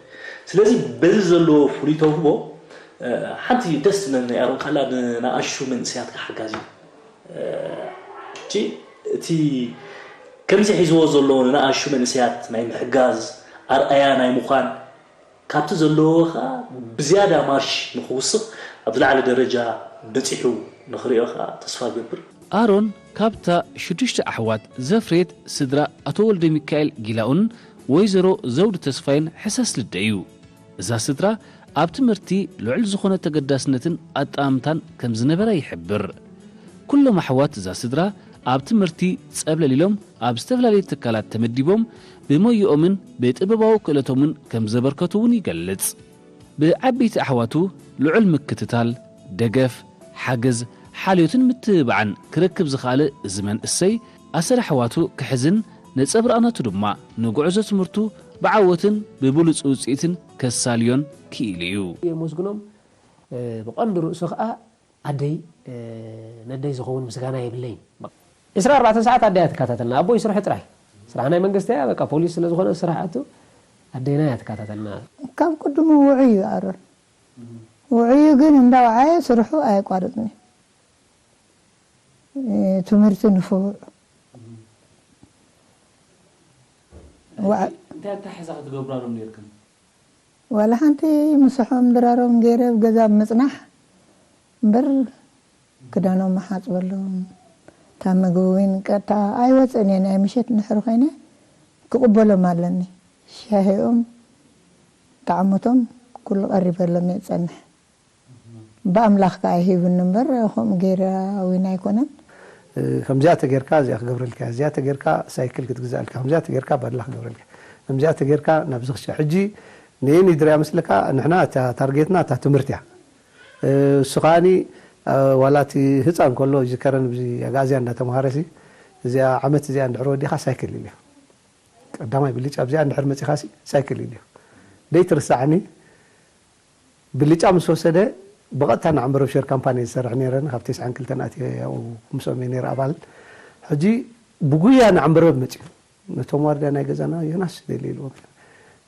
ስለዚ በዚ ዘለዎ ፍሉይ ተውህቦ፣ እ፣ ሓንቲ ደስ ትብለኒ ናይ ኣሮን ካላ ንኣሽቱ መንእሰያት ሓጋዚ እዩ። እ፣ እቺ፣ እቲ ከምዚ ሒዝዎ ዘሎ ንኣሽቱ መንእሰያት ናይ ምሕጋዝ ኣርኣያ ናይ ምዃን ካብቲ ዘለዎ ኸኣ ብዝያዳ ማርሽ ንኽውስኽ ኣብ ዝለዓለ ደረጃ በጺሑ ንኽርእዮ ኸኣ ተስፋ እገብር። ኣሮን ካብታ ሽዱሽተ ኣሕዋት ዘፍረየት ስድራ ኣቶ ወልደሚካኤል ጊላኡን ወይዘሮ ዘውዲ ተስፋይን ሕሳስ ልደ እዩ። እዛ ስድራ ኣብ ትምህርቲ ልዑል ዝኾነ ተገዳስነትን ኣጠማምታን ከም ዝነበራ ይሕብር። ኩሎም ኣሕዋት እዛ ስድራ ኣብ ትምህርቲ ጸብለል ኢሎም ኣብ ዝተፈላለዩ ትካላት ተመዲቦም ብሞያኦምን ብጥበባዊ ክእለቶምን ከም ዘበርከቱ እውን ይገልጽ። ብዓበይቲ ኣሕዋቱ ልዑል ምክትታል፣ ደገፍ፣ ሓገዝ፣ ሓልዮትን ምትብባዕን ክረክብ ዝኸኣለ እዚ መንእሰይ ኣሰር ኣሕዋቱ ክሕዝን ነጸብራቕ ናቱ ድማ ንጉዕዞ ትምህርቱ ብዓወትን ብብሉጽ ውጽኢትን ከሳልዮን ክኢሉ እዩ። የመስግኖም። እ፣ ብቐንዱ ርእሱ ኸኣ ኣደይ፣ እ፣ ነደይ ዝኸውን ምስጋና የብለይን። ዕስራን ኣርባዕተን ሰዓት ኣደይ እያ ትከታተልና። ኣቦይ ስርሑ ጥራይ። ስራሕ ናይ መንግስቲ እያ፣ በቃ ፖሊስ ስለ ዝኾነ ስራሕ ኣቱ ኣደይና እያ ትከታተልና። ካብ ቅድሙ ውዑይ እዩ ኣሮን። ውዑይ ግን እንዳወዓየ ስርሑ ኣየቋርጽን እዩ። እ፣ ትምህርቲ ንፉዕ። ወዓ- እንታይ ኣተሓሕዛ ክትገብራሎም ነይርክን? ዋላ ሓንቲ ምሳሖም ድራሮም ገይረ ኣብ ገዛ ኣብ ምጽናሕ እምበር ክዳኖም እሓጽበሎም። እታ ምግቢ እውን ቀጥታ ኣይወጽእን እየ። ናይ ምሸት እንድሕር ኮይነ ክቕበሎም ኣለኒ። ሻሂኦም፣ ጣዕሞቶም ኩሉ ቀሪበሎም እየ ዝጸንሕ። ብኣምላኽ ከኣ ሂቡኒ እምበር ከምኡ ገይረ እውን ኣይኮነን። እ፣ ከምዚኣ ተጌርካ እዚኣ ክገብረልካ፣ እዚኣ ተጌርካ ሳይክል ክትግዛእልካ፣ ከምዚኣ ተጌርካ ባድላ ክገብረልካ፣ ከምዚኣ ተጌርካ ናብዚ ክሻ-፣ ሕጂ ንየኒ ድርያ መስለካ፣ ንሕና እታ ታርጌትና እታ ትምህርቲ እያ። እ፣ እሱ ከኣኒ፣ እ፣ ዋላ እቲ ህፃን ከሎ ይዝከረን፣ ብዚ ኣግኣዝያ እንዳተምሃረሲ፣ እዚኣ ዓመት እዚኣ እንድሕር ወዲኻ ሳይክል ኢልዮ። ቀዳማይ ብልጫ ኣብዚኣ እንድሕር መፂኻሲ ሳይክል ኢልዮ። ደይትርሳዕኒ። ብልጫ ምስ ወሰደ፣ ብቐጥታ ንዓምበረብ ሸር ካምፓኒ ዝሰርሕ ነይረ፣ ካብ ተስዓን ክልተን ኣትየ ኣብኡ ምስኦም እየ ነይረ ኣባል። ሕጂ ብጉያ ንዓምበረብ መፅዩ። ነቶም ዋርድያ ናይ ገዛና፣ "ዮናስ ደልየ" ኢልዎም።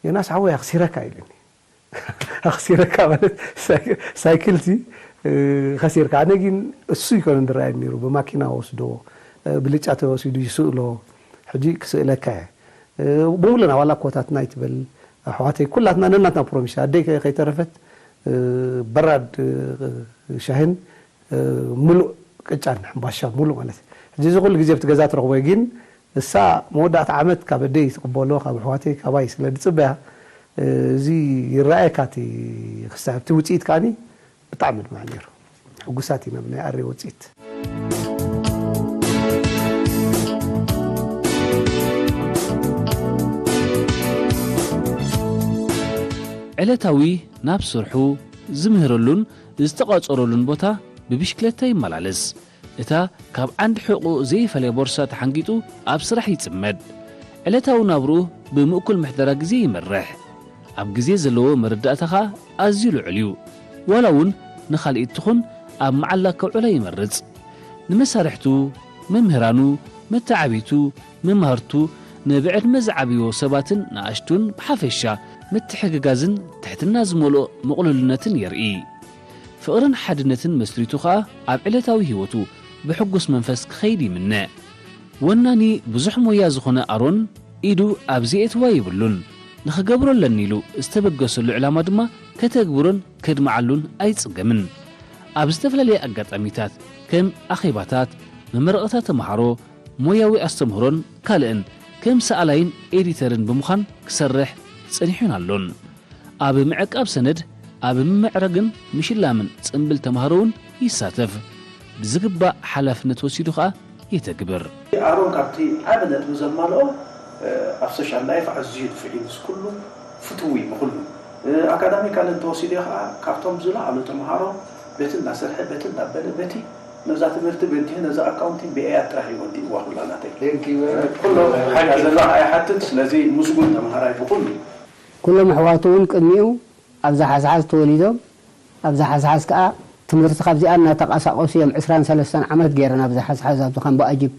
"ዮናስ ሓወይ፣ ኣኽሲረካ" ኢሉኒ። ኣኽሲረካ ማለት ሳይክ-፣ ሳይክልሲ፣ እ፣ ከሲርካ። ኣነ ግን እሱ ይኮነ ዝረኣየኒ ነይሩ፣ ብማኪና ወስዶ፣ ብልጫ ተወሲዱ ይስእሎ። ሕጂ ክስእለካ እየ። ብሙሉና ዋላ ኮታትና ይትበል ኣሕዋተይ፣ ኩላትና ነናትና ፕሮሚስ፣ ኣደይ ከ-፣ ከይተረፈት በራድ ሻሂን ምሉእ ቅጫን ሕምባሻ ምሉእ ማለት እዩ። ሕጂ እዚ ኩሉ ግዜ ኣብቲ ገዛ ትረኽቦ እዩ፣ ግን እሳ መወዳእታ ዓመት ካብ ኣደይ ትቕበሎ፣ ካብ ኣሕዋተይ፣ ካባይ ስለ ዝጽበያ፣ እዚ ይረኣየካ እቲ ክስታይ ኣብቲ ውጽኢት ከኣኒ ብጣዕሚ ድማ ነይሩ። ሕጉሳት ኢና ብናይ ኣሬ ውፅኢት። ዕለታዊ ናብ ስርሑ ዝምህረሉን ዝተቋጸረሉን ቦታ ብብሽክለታ ይመላለስ። እታ ካብ ዓንዲ ሕቑ ዘይፈለየ ቦርሳ ተሓንጊጡ ኣብ ስራሕ ይጽመድ። ዕለታዊ ናብርኡ ብምእኩል ምሕደራ ግዜ ይመርሕ። ኣብ ግዜ ዘለዎ መረዳእታ ኸኣ ኣዝዩ ልዑል እዩ። ዋላ እውን ንኻልኢት ትኹን ኣብ መዓላ ከውዕላ ይመርጽ። ንመሳርሕቱ፣ መምህራኑ፣ መተዓብይቱ፣ መማህርቱ፣ ንብዕድመ ዝዓብይዎ ሰባትን ንኣሽቱን ብሓፈሻ ምትሕግጋዝን ትሕትና ዝመልኦ ምቕሉልነትን የርኢ። ፍቕርን ሓድነትን መስሪቱ ኸኣ ኣብ ዕለታዊ ህይወቱ ብሕጉስ መንፈስ ክኸይድ ይምነ። ወናኒ ብዙሕ ሞያ ዝኾነ ኣሮን ኢዱ ኣብ ዘየእትዋ የብሉን። ንኽገብሮ ኣለኒ ኢሉ ዝተበገሰሉ ዕላማ ድማ ከተግብሮን ከድምዓሉን ኣይጽገምን። ኣብ ዝተፈላለየ ኣጋጣሚታት ከም ኣኼባታት፣ መመረቕታ ተመሃሮ፣ ሞያዊ ኣስተምህሮን ካልእን ከም ሰኣላይን ኤዲተርን ብምዃን ክሰርሕ ጸኒሑን ኣሎን። ኣብ ምዕቃብ ሰነድ፣ ኣብ ምምዕራግን ምሽላምን ጽምብል ተመሃሮ እውን ይሳተፍ። ብዝግባእ ሓላፍነት ወሲዱ ኸኣ የተግብር። ኣሮን ካብቲ ዓቢ ነጥቢ ዘማልኦ ኣብ ሶሻል ላይፍ ኣዝዩ ንፉዕ እዩ፣ ምስ ኩሉ ፍትው እዩ ብኩሉ። ኣካዳሚካል እንተወሲድዮ ከዓ ካብቶም ዝለዓሉ ተምሃሮ በቲ እናሰርሐ በቲ እናበለ በቲ ነዛ ትምህርቲ በዲሁ ነዛ ኣካውንቲንግ ብኤያት ጥራሕ እዩ ወዲእዋ ኩላ ናተይ። ኩሎም ሓቂ ዝላ ኣይሓትት፣ ስለዚ ምስጉን ተምሃራይ ብኩሉ። ኩሎም ኣሕዋቱ እውን ቅድሚኡ ኣብዛ ሓዝሓዝ ተወሊዶም ኣብዛ ሓዝሓዝ ከኣ ትምህርቲ ካብዚኣ እናተቓሳቐሱ እዮም ዕስራን ሰለስተን ዓመት ገይረን ኣብዛ ሓዝሓዝ ኣብዚ ካምቦ ኣጅብ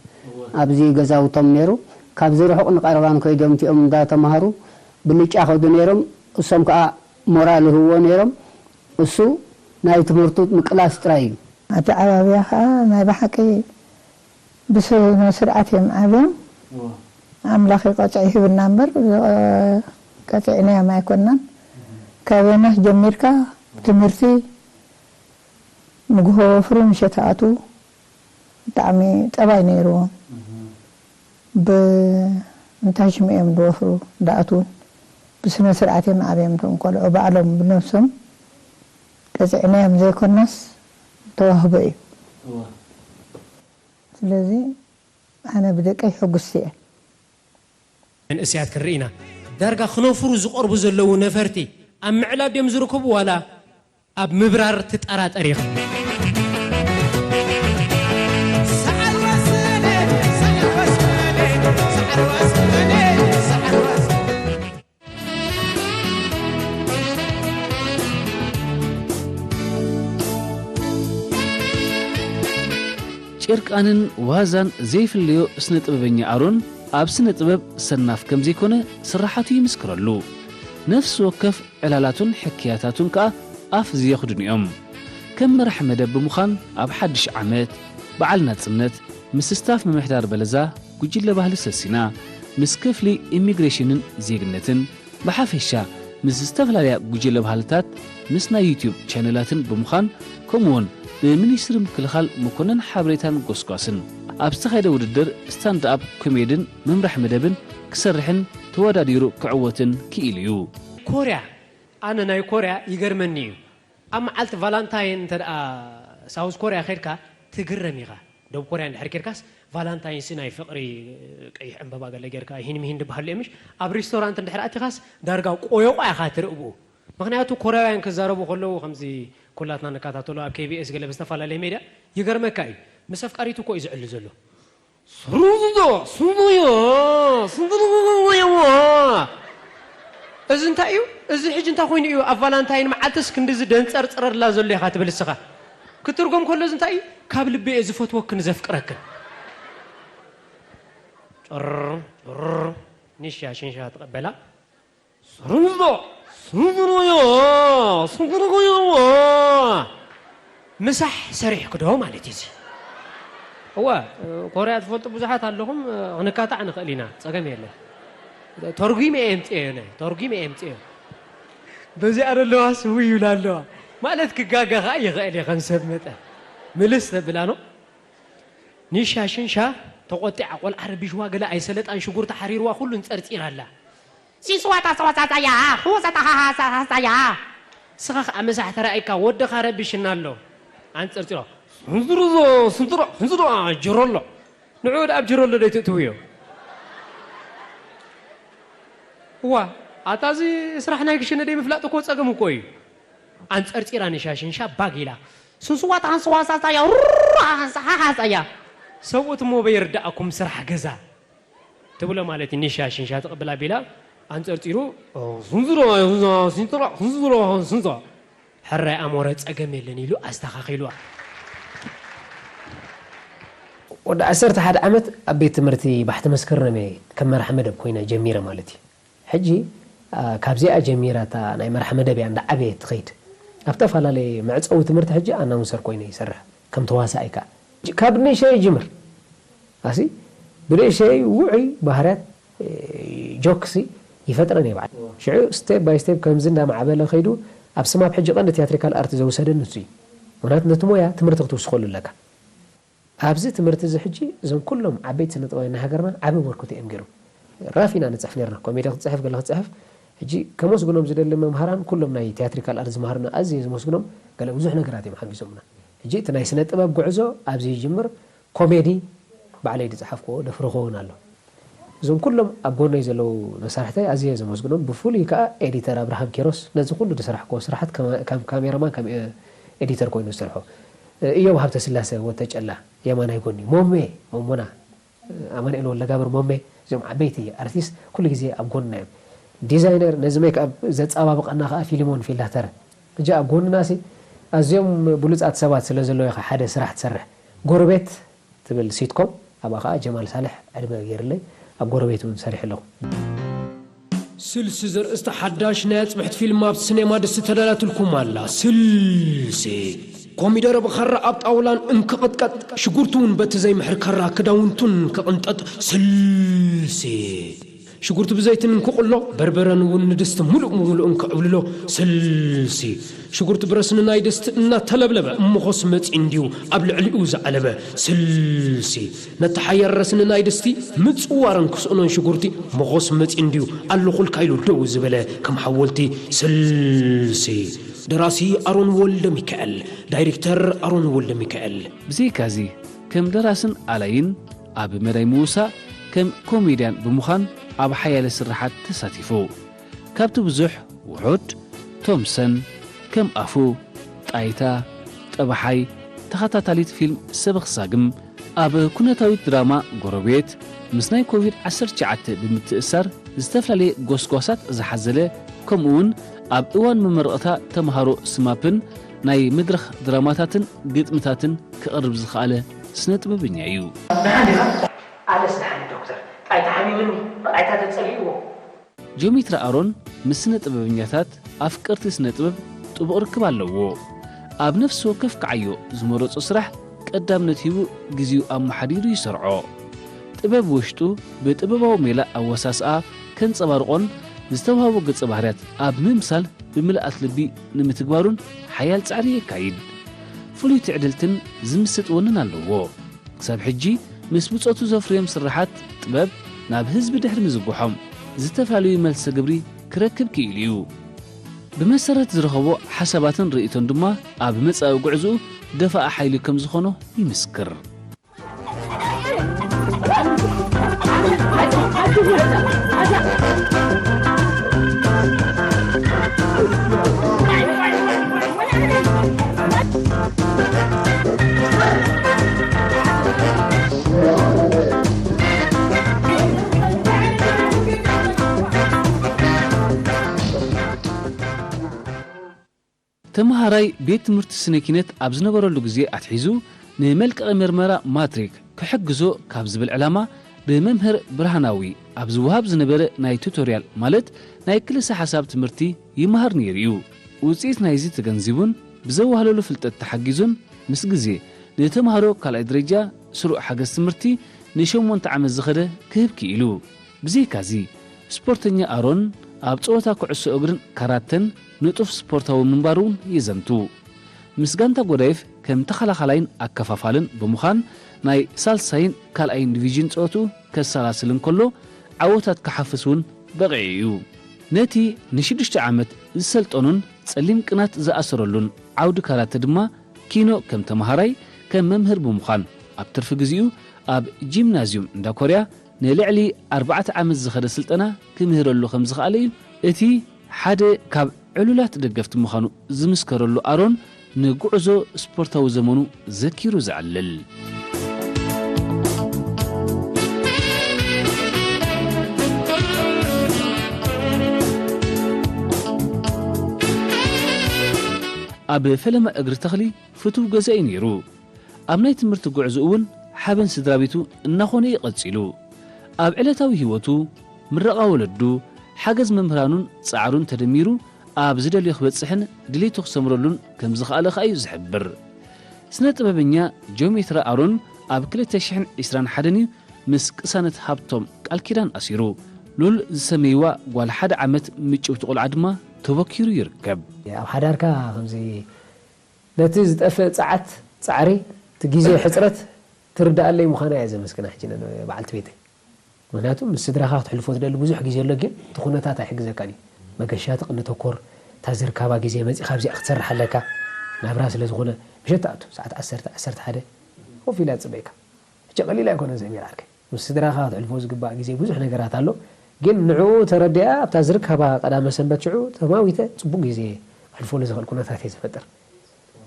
ኣብዚ ገዛውቶም ነይሩ ካብዚ ርሑቕ ንቐረባን ከይዶም እቲኦም እንዳተምሃሩ ብልጫ ከዱ ነይሮም እሶም ከኣ ሞራል ይህብዎ ነይሮም እሱ ናይ ትምህርቱ ምቅላስ ጥራይ እዩ። ኣተዓባብያ ከኣ ናይ ብሓቂ ብስነ ስርዓት እዮም ዓብዮም። ኣምላኽ እዩ ቀፅዒ ይህብና እምበር ቀፂዕናዮም ኣይኮናን። ካብ ዮናስ ጀሚርካ ትምህርቲ ንግሆ ወፍሪ ምሸት ኣቱ ብጣዕሚ ጠባይ ነይርዎም። ብ እንታይ ሽም እዮም ዝወፍሩ ዝኣትውን ብስነ ስርዓት እዮም ዓብዮም እቶም ቆልዑ ባዕሎም ብነብሶም ቀፂዕናዮም ዘይኮናስ ተዋህቦ እዩ። ስለዚ ኣነ ብደቀይ ሕጉስቲ እየ። መንእሰያት ክንርኢ ኢና። ዳርጋ ክነፍሩ ዝቐርቡ ዘለዉ ነፈርቲ ኣብ ምዕላብ ድዮም ዝርከቡ ዋላ ኣብ ምብራር ትጠራጠር ኢኻ? ጭርቃንን ዋዛን ዘይፍለዮ ስነ ጥበበኛ ኣሮን ኣብ ስነ ጥበብ ሰናፍ ከም ዘይኮነ ስርሓቱ ይምስክረሉ። ነፍሲ ወከፍ ዕላላቱን ሕክያታቱን ከኣ ኣፍ ዝየኽድኑ እዮም። ከም መራሕ መደብ ብምዃን ኣብ ሓድሽ ዓመት፣ በዓል ናጽነት፣ ምስ ስታፍ ምምሕዳር በለዛ ጉጅለ ባህሊ ሰሲና፣ ምስ ክፍሊ ኢሚግሬሽንን ዜግነትን፣ ብሓፈሻ ምስ ዝተፈላለያ ጉጅለ ባህልታት ምስ ናይ ዩትዩብ ቻነላትን ብምዃን ከምኡውን ብሚኒስትሪ ምክልኻል መኮነን ሓበሬታን ጎስጓስን ኣብ ዝተኻየደ ውድድር ስታንድ ኣፕ ኮሜድን ምምራሕ መደብን ክሰርሕን ተወዳዲሩ ክዕወትን ክኢሉ እዩ። ኮርያ፣ ኣነ ናይ ኮርያ ይገርመኒ እዩ። ኣብ መዓልቲ ቫላንታይን እንተ ደኣ ሳውዝ ኮርያ ኸድካ ትግረም ኢኻ። ደቡብ ኮርያ እንድሕር ኬድካስ ቫላንታይንሲ ናይ ፍቕሪ ቀይሕ ዕምበባ ገለ ጌርካ ሂን ምሂን ድበሃሉ እዮም ምሽ? ኣብ ሪስቶራንት እንድሕር ኣቲኻስ ዳርጋ ቆዮቋ ኢኻ ትርኢ ብኡ። ምኽንያቱ ኮርያውያን ክዛረቡ ከለዉ ከምዚ ኩላትና ንከታተሎ ኣብ ኬቢኤስ ገለ ብዝተፈላለየ ሜድያ ይገርመካ እዩ። ምስ ኣፍቃሪቱ እኮ እዩ ዝዕሊ ዘሎ። ስሩዙ ስሩዮ ስሩዮ እዚ እንታይ እዩ? እዚ ሕጂ እንታይ ኮይኑ እዩ ኣብ ቫላንታይን መዓልትስ ክንድዚ ደንጸርጽረላ ዘሎ ኢኻ ትብል እስኻ? ክትርጎም ከሎ እዚ እንታይ እዩ? ካብ ልቢ እየ ዝፈትወክን ዘፍቅረክን። ጭር ጭር ኒሻ ሽንሻ ትቐበላ ስሩንዞ ስሩንዞ ስሩንዞ ምሳሕ ሰሪሕክዶ ማለት እዩ። እዋ፣ ኮርያ ትፈልጡ ብዙሓት ኣለኹም፣ ክንካታዕ ንኽእል ኢና፣ ጸገም የለን። ተርጒመ እየ የምጽኤዮ፣ ነ-፣ ተርጒመ እየ የምጽኤዮ። በዚኣ ዘለዋ ስውይ ይብላ ኣለዋ። ማለት ክጋገ ኸኣ ይኽእል እየ ከም ሰብ መጠን። ምልስ ተብላ ነው። ኒሻ ሽንሻ ተቖጢዓ፣ ቆልዓ ረቢሽዋ፣ ገለ ኣይሰለጣን፣ ሽጉርቲ ሓሪርዋ፣ ኩሉ እንጸርጺራ ኣላ። ሲስዋ ታስዋ ሳሳያ፣ ሁወ ሳታሃሃ ሳሳያ። ስኻ ኸኣ ምሳሕ ተራእይካ፣ ወድኻ ረቢሽና ኣሎ። ኣንጸርጺሮ። ስንዝሮ፣ ስንዝሮ፣ ስንዝሮ፣ ጅሮ ኣሎ። ንዑ ወደ ኣብ ጅሮ ኣሎ ደይ ትእትውዮ። እዋ፣ ኣታ እዚ ስራሕ ናይ ግሽነ ደይ ምፍላጥ እኮ ጸገም እኮ እዩ። ኣንጸርጺራ ንሻሽንሻ ባግ ኢላ። ስንስዋ ታሃንስዋ ሳሳያ፣ ሩራ፣ ሃሃ ሳያ። ሰብኡት እሞ በይርዳእኩም ስራሕ ገዛ። ትብሎ ማለት እዩ። ኒሻ ሽንሻ ትቕብል ኣቢላ ኣንጸርጺሩ፣ ስንዝሮ፣ ስንዝሮ፣ ስንዝሮ፣ ስንዝሮ፣ ሕራይ ኣሞረ ጸገም የለን ኢሉ ኣስተኻኺልዋ። ወዲ ዓሰርተ ሓደ ዓመት ኣብ ቤት ትምህርቲ ባሕቲ መስከረም እየ ከም መራሕ መደብ ኮይነ ጀሚረ ማለት እዩ። ሕጂ፣ ኣ፣ ካብዚኣ ጀሚራ እታ ናይ መራሕ መደብ እያ እንዳዓበየት ትኸይድ። ኣብ ዝተፈላለየ መዕጸዊ ትምህርቲ ሕጂ ኣናውንሰር ኮይነ ይሰርሕ፣ ከም ተዋሳኣይ ከኣ። ካብ ንእሸተይ ይጅምር። ኣሲ ብንእሸተይ ውዑይ ባህርያት፣ እ፣ ጆክሲ ይፈጥረን እየ በዓል። ሽዑ ስቴፕ ባይ ስቴፕ ከምዚ እንዳማዕበለ ከይዱ ኣብ ስማብ ሕጂ ቀንዲ ቲያትሪካል ኣርት ዘውሰደኒ ንሱ እዩ። ምኽንያቱ ነቲ ሞያ ትምህርቲ ክትውስኸሉ ኣለካ። ኣብዚ ትምህርቲ እዚ ሕጂ እዞም ኩሎም ዓበይቲ ስነ ጥበባውያን ናይ ሃገርና ዓቢ ኣበርክቶ እዮም ገይሮም። ራፍ ኢና ንጽሕፍ ነርና። ኮሜዲ ክትጽሕፍ፣ ገለ ክትጽሕፍ። ሕጂ ከመስግኖም ዝደሊ መምሃራን ኩሎም ናይ ቲያትሪካል ኣርት ዝመሃሩና ኣዝየ ዝመስግኖም፣ ገለ ብዙሕ ነገራት እዮም ሓጊዞምና። ሕጂ እቲ ናይ ስነ ጥበብ ጉዕዞ ኣብዚ ይጅምር። ኮሜዲ ባዕለይ ዝጸሓፍክዎ ደፍርኾ እውን ኣሎ። እዞም ኩሎም ኣብ ጎነይ ዘለዉ መሳርሕተይ ኣዝየ ዘመስግኖም። ብፍሉይ ከኣ ኤዲተር ኣብርሃም ኪሮስ ነዚ ኩሉ ዝሰራሕክዎ ስራሓት ከማ-፣ ከም ካሜራማን ከም ኤ-፣ ኤዲተር ኮይኑ ዝሰርሖ። እዮብ ሃብተስላሰ ወተጨላ የማናይ ጎኒ፣ ሞሜ፣ ሞሞና፣ ኣማኑኤል ወልደጋብር ሞሜ፣ እዚኦም ዓበይቲ ኣርቲስት ኩሉ ግዜ ኣብ ጎንና እዮም። ዲዛይነር ነዚ ሜክኣፕ ዘጸባብቐና ከኣ ፊሊሞን ፊላተር። ሕጂ ኣብ ጎንና ሲ ኣዝዮም ብሉጻት ሰባት ስለ ዘለዉ ኢኻ ሓደ ስራሕ ትሰርሕ። ጎረቤት ትብል ሲትኮም፣ ኣብኣ ኸኣ ጀማል ሳልሕ ዕድመ ገይርለይ ኣብ ጎረቤት እውን ሰሪሐ ኣለኹ። ስልሲ ዘርእስታ ሓዳሽ ናይ ኣጽብሕቲ ፊልም ኣብ ሲኔማ ድስቲ ተዳላትልኩም ኣላ። ስልሲ። ኮሚደረ ብኻራ ኣብ ጣውላን እንክቕጥቀጥ፣ ሽጉርቲ እውን በቲ ዘይምሕር ካራ ክዳውንቱን ክቕንጠጥ። ስልሲ። ሽጉርቲ ብዘይትን እንክቕሎ፣ በርበረን እውን ንድስቲ ምሉእ ብምሉእ እንክዕብልሎ። ስልሲ። ሽጉርቲ ብረስኒ ናይ ድስቲ እናተለብለበ፣ እምኾስ መጺ እንድዩ ኣብ ልዕሊኡ ዝዓለበ። ስልሲ። ነቲ ሓያል ረስኒ ናይ ድስቲ ምጽዋርን ክስእኖን ሽጉርቲ ሞኾስ መጺኡ እንድዩ ኣለኹልካ ኢሉ ደው ዝበለ ከም ሓወልቲ። ስልሲ። ደራሲ ኣሮን ወልደ ሚካኤል፣ ዳይሬክተር ኣሮን ወልደ ሚካኤል። ብዘይካዚ፣ ከም ደራስን ኣላይን ኣብ መዳይ ምውሳእ፣ ከም ኮሜድያን ብምዃን ኣብ ሓያለ ስርሓት ተሳቲፉ። ካብቲ ብዙሕ ውሑድ፣ ቶምሰን፣ ከም ኣፉ፣ ጣይታ፣ ጠባሓይ፣ ተኸታታሊት ፊልም ሰበኽ ሳግም፣ ኣብ ኩነታዊት ድራማ ጎረቤት፣ ምስ ናይ ኮቪድ ዓሰርተ ትሽዓተ ብምትእስሳር ዝተፈላለየ ጎስጓሳት ዝሓዘለ፣ ከምኡውን ኣብ እዋን መመረቕታ ተምሃሮ ስማፕን ናይ መድረኽ ድራማታትን ግጥምታትን ከቕርብ ዝኸኣለ ስነ ጥበበኛ እዩ። ደሓን ዲኻ? ኣነስ ደሓን ዶክተር። ጣይታ ሓሚሙኒ፣ ብጣይታ ተጸሊእዎ። ጂኦሜትሪ ኣሮን ምስ ስነ ጥበበኛታት ኣፍቀርቲ ስነ ጥበብ ጥቡቕ ርክብ ኣለዎ። ኣብ ነፍሲ ወከፍ ክዓዮ ዝመረጾ ስራሕ ቀዳምነት ሂቡ ግዜኡ ኣመሓዲሩ ይሰርዖ። ጥበብ ውሽጡ ብጥበባዊ ሜላ ኣወሳስኣ ከንጸባርቖን ዝተዋህቦ ገጸ ባህርያት ኣብ ምምሳል ብምልኣት ልቢ ንምትግባሩን ሓያል ጻዕሪ የካይድ። ፍሉይ ትዕድልትን ዝምስጥ ወንን ኣለዎ። ክሳብ ሕጂ ምስ ብጾቱ ዘፍርዮም ስርሓት ጥበብ ናብ ህዝቢ ድሕሪ ምዝግሖም ዝተፈላለዩ መልሰ ግብሪ ክረክብ ክኢሉ እዩ። ብመሰረት ዝረኸቦ ሓሳባትን ርእይቶን ድማ ኣብ መጻኢ ጉዕዝኡ ደፋኢ ሓይሊ ከም ዝኾኖ ይምስክር። ተመሃራይ ቤት ትምህርቲ ስነ ኪነት ኣብ ዝነበረሉ ግዜ ኣትሒዙ፣ ንመልቀቒ መርመራ ማትሪክ ክሕግዞ ካብ ዝብል ዕላማ፣ ብመምህር ብርሃናዊ ኣብ ዝወሃብ ዝነበረ ናይ ቱቶርያል፣ ማለት ናይ ክልሰ ሓሳብ ትምህርቲ ይመሃር ነይሩ እዩ። ውጽኢት ናይዚ ተገንዚቡን ብዘዋህለሉ ፍልጠት ተሓጊዙን፣ ምስ ግዜ ንተምሃሮ ካልኣይ ደረጃ ስሩዕ ሓገዝ ትምህርቲ ንሸሞንተ ዓመት ዝኸደ ክህብ ክኢሉ። ብዘይካዚ፣ ስፖርተኛ ኣሮን ኣብ ጸወታ ኩዕሶ እግርን ካራተን ንጡፍ ስፖርታዊ ምንባሩ እውን የዘንቱ። ምስ ጋንታ ጎዳይፍ ከም ተኸላኻላይን ኣከፋፋልን ብምዃን ናይ ሳልሳይን ካልኣይን ዲቪዥን ጸወትኡ ከሰላስል እንከሎ፣ ዓወታት ክሓፍስ እውን በቒዑ እዩ። ነቲ ንሽዱሽተ ዓመት ዝሰልጠኖን ጸሊም ቅናት ዝኣሰረሉን ዓውዲ ካራተ ድማ ኪኖ ከም ተመሃራይ፣ ከም መምህር ብምዃን ኣብ ትርፊ ግዜኡ ኣብ ጂምናዝዩም እንዳ ኮርያ ንልዕሊ ኣርባዕተ ዓመት ዝኸደ ስልጠና ክምህረሉ ከም ዝኸኣለ እዩ እቲ ሓደ ካብ ዕሉላት ደገፍቲ ምዃኑ ዝምስከረሉ ኣሮን ንጉዕዞ ስፖርታዊ ዘመኑ ዘኪሩ ዘዕልል። ኣብ ፈለማ እግሪ ተኽሊ ፍቱው ገዛ እዩ ነይሩ። ኣብ ናይ ትምህርቲ ጉዕዞ እውን ሓበን ስድራ ቤቱ እናኾነ እዩ ቀጺሉ። ኣብ ዕለታዊ ህይወቱ፣ ምረቓ ወለዱ፣ ሓገዝ መምህራኑን ጻዕሩን ተደሚሩ ኣብ ዝደልዮ ክበጽሕን ድሌቱ ክሰምረሉን ከም ዝኸኣለ ከኣ እዩ ዝሕብር። ስነ ጥበበኛ ጂኦሜትራ ኣሮን ኣብ ክልተ ሽሕን ዕስራን ሓደን እዩ ምስ ቅሳነት ሃብቶም ቃል ኪዳን ኣሲሩ። ሉል ዝሰመይዋ ጓል ሓደ ዓመት ምጭውቲ ቆልዓ ድማ ተበኪሩ ይርከብ። ኣብ ሓዳርካ ከምዚ ነቲ ዝጠፍእ ጸዓት፣ ጻዕሪ፣ እቲ ግዜ ሕጽረት ትርድኣለይ ምዃና እየ ዘመስግና ሕጂ ነ-፣ በዓልቲ ቤተይ። ምኽንያቱ ምስ ስድራኻ ክትሕልፎ ትደሊ ብዙሕ ግዜ ኣሎ፣ ግን እቲ ኩነታት ኣይሕግዘካን እዩ። መገሻ ትቕኒ ተኮር፣ እታ ዝርካባ ግዜ መጺኻ ኣብዚኣ ክትሰርሕ ኣለካ። ናብራ ስለ ዝኾነ ምሸት ትኣቱ፣ ሰዓት ዓሰርተ፣ ዓሰርተ ሓደ ኮፍ ኢላ ትጽበየካ። ሕጂ ቀሊል ኣይኮነን ሰሚር ዓርከይ። ምስ ስድራኻ ክትሕልፎ ዝግባእ ግዜ ብዙሕ ነገራት ኣሎ፣ ግን ንዕኡ ተረዲኣ ኣብታ ዝርካባ ቀዳመ ሰንበት ሽዑ ተማዊተ ጽቡቕ ግዜ ከሕልፈሉ ዝኽእል ኩነታት እየ ዝፈጥር።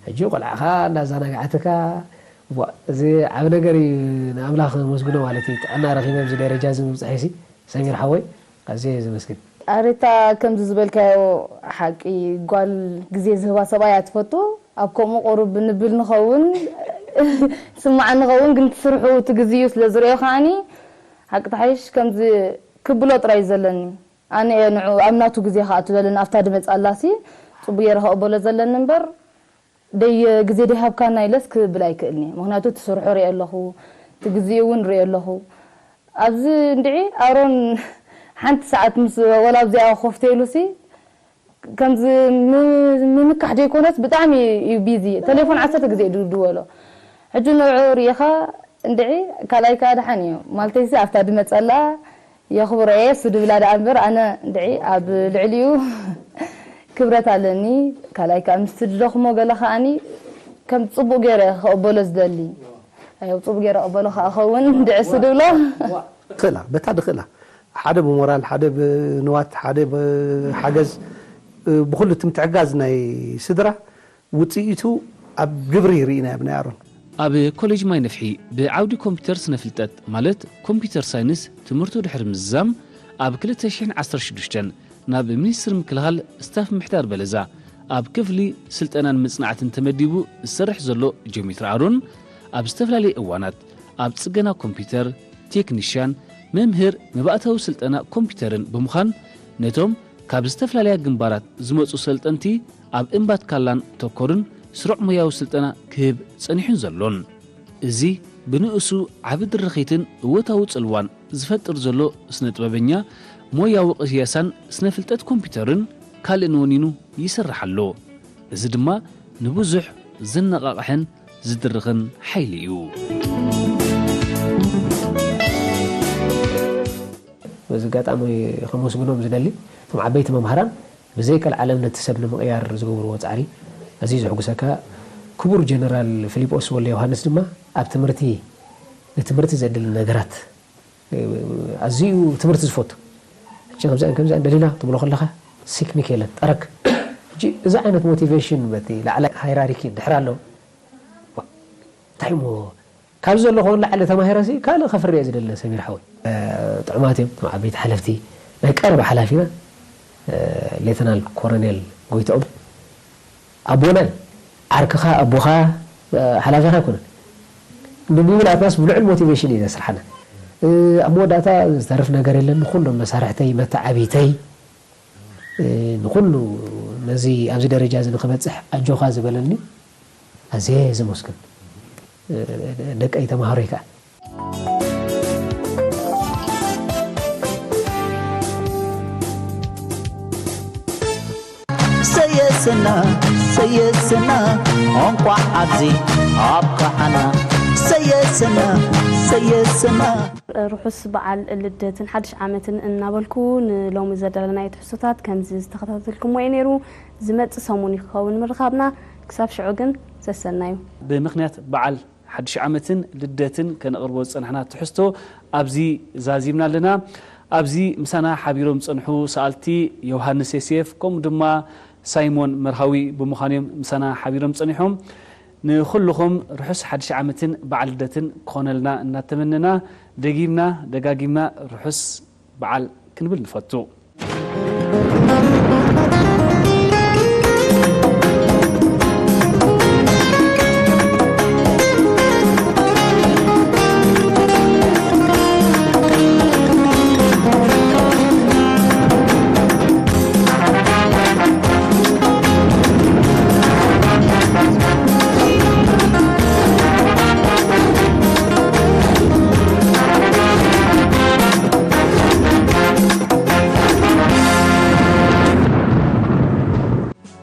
ሕጂ ቆልዓኻ እንዳዘናግዓትካ፣ ዋ፣ እዚ ዓቢ ነገር እዩ። ንኣምላኽ ነመስግኖ ማለት እዩ። ጥዕና ረኺበ ኣብዚ ደረጃ እዚ ምብጽሐይሲ፣ ሰሚር ሓወይ፣ ኣዝየ እየ ዘመስግን። ኣሬታ፣ ከምዚ ዝበልካዮ ሓቂ፣ ጓል ግዜ ዝህባ ሰብኣይ እያ ትፈቱ። ኣብ ከምኡ ቁሩብ ንብል ንኸውን፣ ስማዕ ንኸውን፣ ግን ትስርሑ እቲ ግዜኡ ስለ ዝርእዮ ከዓኒ፣ ሓቂ ተሓይሽ ከምዚ ክብሎ ጥራይ እዩ ዘለኒ። ኣነ እየ ንዑ ኣብ ናቱ ግዜ ክኣቱ ዘለኒ፣ ኣብታ ድመጽኣላሲ ጽቡቅ ገይረ ከቕበሎ ዘለኒ እምበር፣ ደይ ግዜ ደይሃብካና ኢለስ ክብል ኣይክእልኒ። ምኽንያቱ ትስርሑ ርእየ ኣለኹ፣ እቲ ግዜኡ እውን ርእየ ኣለኹ። ኣብዚ እንድዒ ኣሮን ሓንቲ ሰዓት ምስ ወላ ኣብዚኣ ኮፍ ተይሉሲ፣ ከምዚ ም-፣ ምምካሕ ዘይኮነስ ብጣዕሚ እዩ ቢዚ። ቴሌፎን ዓሰርተ ግዜ እዩ ድድወሎ። ሕጂ ንዑ ርኢኻ እንድዒ ካልኣይ ከኣ ደሓን እዩ። ማለተይሲ ኣብታ ድመጸላ የኽብሮ እየ፣ እሱ ድብላ ደኣ እምበር ኣነ እንድዒ ኣብ ልዕሊኡ ክብረት ኣለኒ። ካልኣይ ከኣ ምስቲ ድደኽሞ ገለ ከኣኒ ከም ጽቡቕ ገይረ ክቕበሎ ዝደሊ። ኣይ፣ ኣብ ጽቡቕ ገይረ እቕበሎ ከኣ እኸውን፣ እንድዒ እሱ ድብሎ። ክእላ፣ በታ ድኽእላ። ሓደ ብሞራል፣ ሓደ ብንዋት፣ ሓደ ብሓገዝ፣ እ፣ ብኹሉ እቲ ምትሕጋዝ ናይ ስድራ ውጽኢቱ ኣብ ግብሪ ርኢናዮ ብናይ ኣሮን። ኣብ ኮሌጅ ማይ ነፍሒ ብዓውዲ ኮምፒውተር ስነ ፍልጠት ማለት ኮምፒውተር ሳይንስ ትምህርቱ ድሕሪ ምዝዛም ኣብ ክልተ ሽሕን ዓሰርተ ሽዱሽተን ናብ ሚኒስትሪ ምክልኻል ስታፍ ምሕዳር በለዛ ኣብ ክፍሊ ስልጠናን መጽናዕትን ተመዲቡ ዝሰርሕ ዘሎ ጆሚትር ኣሮን ኣብ ዝተፈላለየ እዋናት ኣብ ጽገና ኮምፒውተር፣ ቴክኒሽያን፣ መምህር መባእታዊ ስልጠና ኮምፒውተርን ብምዃን ነቶም ካብ ዝተፈላለያ ግንባራት ዝመጹ ሰልጠንቲ ኣብ እምባት ካላን ተኮርን ስሩዕ ሞያዊ ስልጠና ክህብ ጸኒሑን ዘሎን። እዚ ብንእሱ ዓቢ ድርኺትን እወታዊ ጽልዋን ዝፈጥር ዘሎ ስነ ጥበበኛ ሞያዊ ቅየሳን ስነ ፍልጠት ኮምፒውተርን ካልእን ወኒኑ ይሰርሕ ኣሎ። እዚ ድማ ንብዙሕ ዘነቓቕሕን ዝድርኽን ሓይሊ እዩ። በዚ ኣጋጣሚ ከመስግኖም ዝደሊ እቶም ዓበይቲ መምሃራን ብዘይቀልዓለም ነቲ ሰብ ንምቕያር ዝገብርዎ ጻዕሪ ኣዝዩ ዘሕጉሰካ። ክቡር ጀነራል ፊሊጶስ ወልደ ዮሃንስ ድማ ኣብ ትምህርቲ፣ ንትምህርቲ ዘድሊ ነገራት፣ ኣዝዩ ትምህርቲ ዝፈቱ። ሕጂ ከምዚኣን ከምዚኣን ደሊና ትብሎ ከለኻ ሲክ ሚክ የለን፣ ጠረግ። ሕጂ እዚ ዓይነት ሞቲቬሽን በቲ ላዕላይ ሃይራርኪ ድሕር ኣሎ። ዋ፣ እንታይ እሞ ካብዚ ዘለኹ ንላዕሊ ተማሂረሲ ካልእ ከፍሪ እየ ዝደሊ ሰሚር ሓወይ። እ፣ ጥዑማት እዮም እቶም ዓበይቲ ሓለፍቲ። ናይ ቀረባ ሓላፊና፣ እ፣ ሌተናል ኮሎኔል ጎይትኦም ኣቦና እዩ። ዓርክኻ፣ ኣቦኻ፣ እ፣ ሓላፊኻ ኣይኮነን። ንምሉእ ናትናስ ብልዑል ሞቲቬሽን እዩ ዘስርሓና። እ፣ ኣብ መወዳእታ ዝተርፍ ነገር የለን። ንኹሎም መሳርሕተይ፣ መተዓቢተይ፣ እ፣ ንኹሉ ነዚ ኣብዚ ደረጃ እዚ ንኽበጽሕ ኣጆኻ ዝበለኒ ኣዝየ ዘመስግን። ደቀይ ተምሃሮይ ከኣ። ሰየሰና ሰየሰና፣ እንኳዕ ኣብዚ ኣብቃዓና። ሰየሰና ሰየሰና። ርሑስ በዓል ልደትን ሓድሽ ዓመትን እናበልኩ፣ ንሎሚ ዘዳለናዮ ትሕዝቶታት ከምዚ ዝተኸታተልኩሞ እዩ ነይሩ። ዝመጽእ ሰሙን እዩ ክኸውን ምርኻብና። ክሳብ ሽዑ ግን ሰሰናዩ። ብምኽንያት በዓል ሓድሽ ዓመትን ልደትን ከነቕርቦ ዝጸናሕና ትሕዝቶ ኣብዚ ዛዚምና ኣለና። ኣብዚ ምሳና ሓቢሮም ዝጸንሑ ሰኣልቲ ዮሃንስ ዮሴፍ ከምኡ ድማ ሳይሞን መርሃዊ ብምዃን እዮም ምሳና ሓቢሮም ጸኒሖም። ንኹልኹም ርሑስ ሓድሽ ዓመትን በዓል ልደትን ክኾነልና እናተመነና፣ ደጊምና ደጋጊምና ርሑስ በዓል ክንብል ንፈቱ።